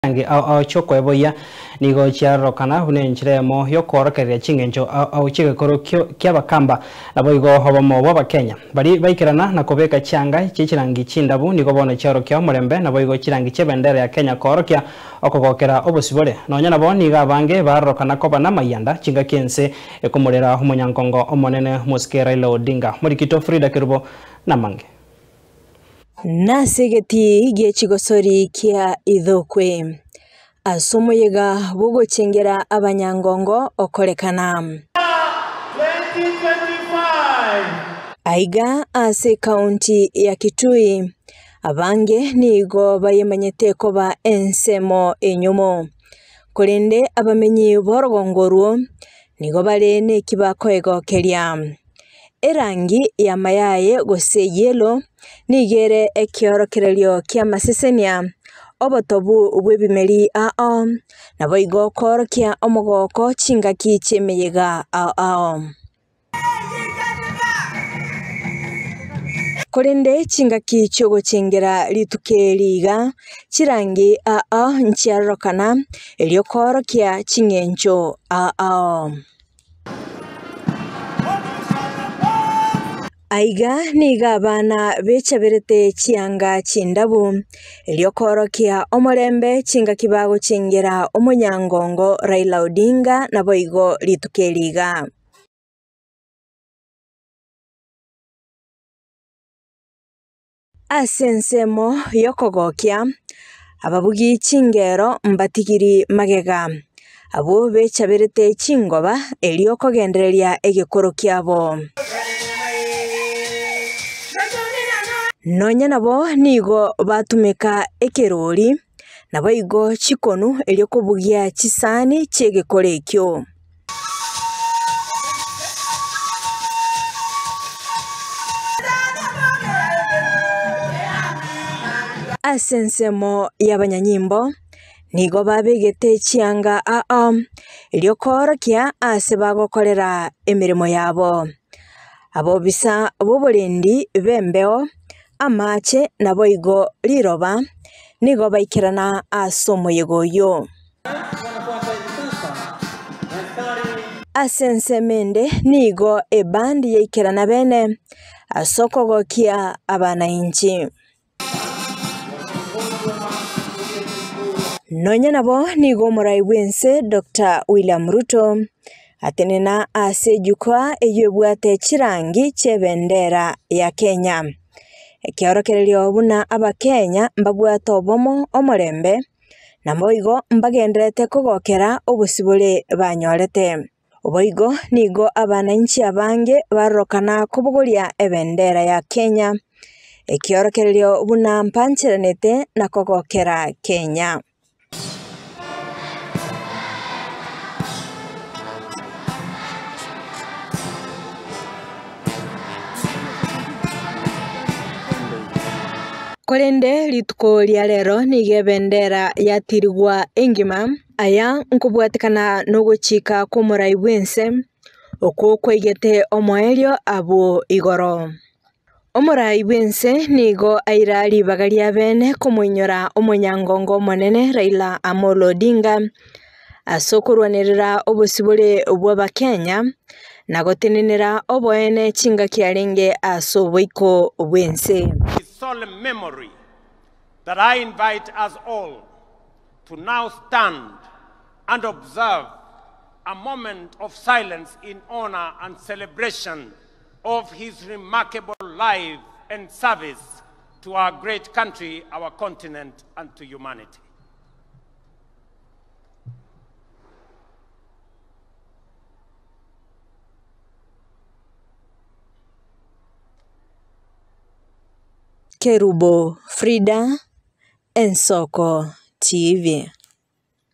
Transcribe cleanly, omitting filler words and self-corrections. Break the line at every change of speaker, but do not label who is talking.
Chirangi ao ao chi'okweboyia nigo chiarorokana buna enchera eyemo y'okoorokereria ching'encho ao ao chi'egekoro ki'Abakamba, naboigo obomo bw'Abakenya. Baria baikerana na kobeka chianga chie chirangi chindabu nigo bono chiaorokia omorembe, naboigo chirangi chi'ebendera ya Kenya koorokia okogokera obosibore. Nonya nabo nigo abange barorokana koba namayianda chingaki ense ekomorera omonyankongo omonene Omosike Raila Odinga. Morikito Frida Kerubo namange.
Nase egetii gie chigosori kia Ithokwe, ase omoyega bw'ogochengera abanyangongo okorekana. Aiga ase ekaunti ya Kitui, abange nigo bayemanyete koba ensemo enyomo. Korende abamenyi b'orogongo orwo nigo bare neki bakoegokeria. Erangi y'amayaye gose yellow nigo ere ekeorokererio ki'amasesenia, obotobu bw'ebimeri ao, naboigo koorokia omogoko chingaki chi'emeyega ao ao. Korende chingaki chi'ogochengera rituko eri iga, chirangi ao nchiarorokana, erio koorokia ching'encho ao ao. Aiga nigo abana bechaberete chianga chindabu, erio koorokia omorembe chingaki bagochengera omonyangongo Raila Odinga naboigo rituko eri iga. Ase ensemo y'okogokia, ababugi chingero mbatigiri magega, abwo bechaberete chingoba erio kogendereria egekoro kiabo. Nonya nabo nigo batumeka ekerori, naboigo chikonu erio kobugia chisani chi'egekoro ekio. Ase ensemo y'abanyanyimbo nigo babegete chianga ao, erio koorokia ase bagokorera emeremo yabo. Abobisa b'oborendi b'embeo, amache, naboigo riroba, nigo baikerana ase omoyega oyio. Ase ensemo ende nigo ebandi yaikerana bene ase okogokia abanainchi. Nonya nabo nigo omorai bw'ense Doctor William Ruto atenena ase ejukwaa eyio ebwate chirangi chi'ebendera ya Kenya. Ekeorokererio buna abakenya mbabwate obomo, omorembe. Naboigo mbagendererete kogokera obosibore banyorete. Boigo nigo abananchi abange barorokana kobogoria ebendera ya Kenya, ekiorokererio buna mbancheranete na kogokera Kenya. Korende rituko ria rero nigo ebendera yatirigwa engima, aya nkobwatekana nogochika kw'omorai bw'ense, okwo kwaigete omoerio abwo igoro. Omorai bw'ense nigo aira ribaga ria bene komoinyora omonyangongo omonene Raila Amolo Odinga ase okorwanerera obosibore bw'Abakenya na gotenenera oboene chingaki arenge ase oboiko bw'ense.
His solemn memory that I invite us all to now stand and observe a moment of silence in honor and celebration of his remarkable life and service to our great country, our continent, and to humanity.
Kerubo Frida, Ensoko TV.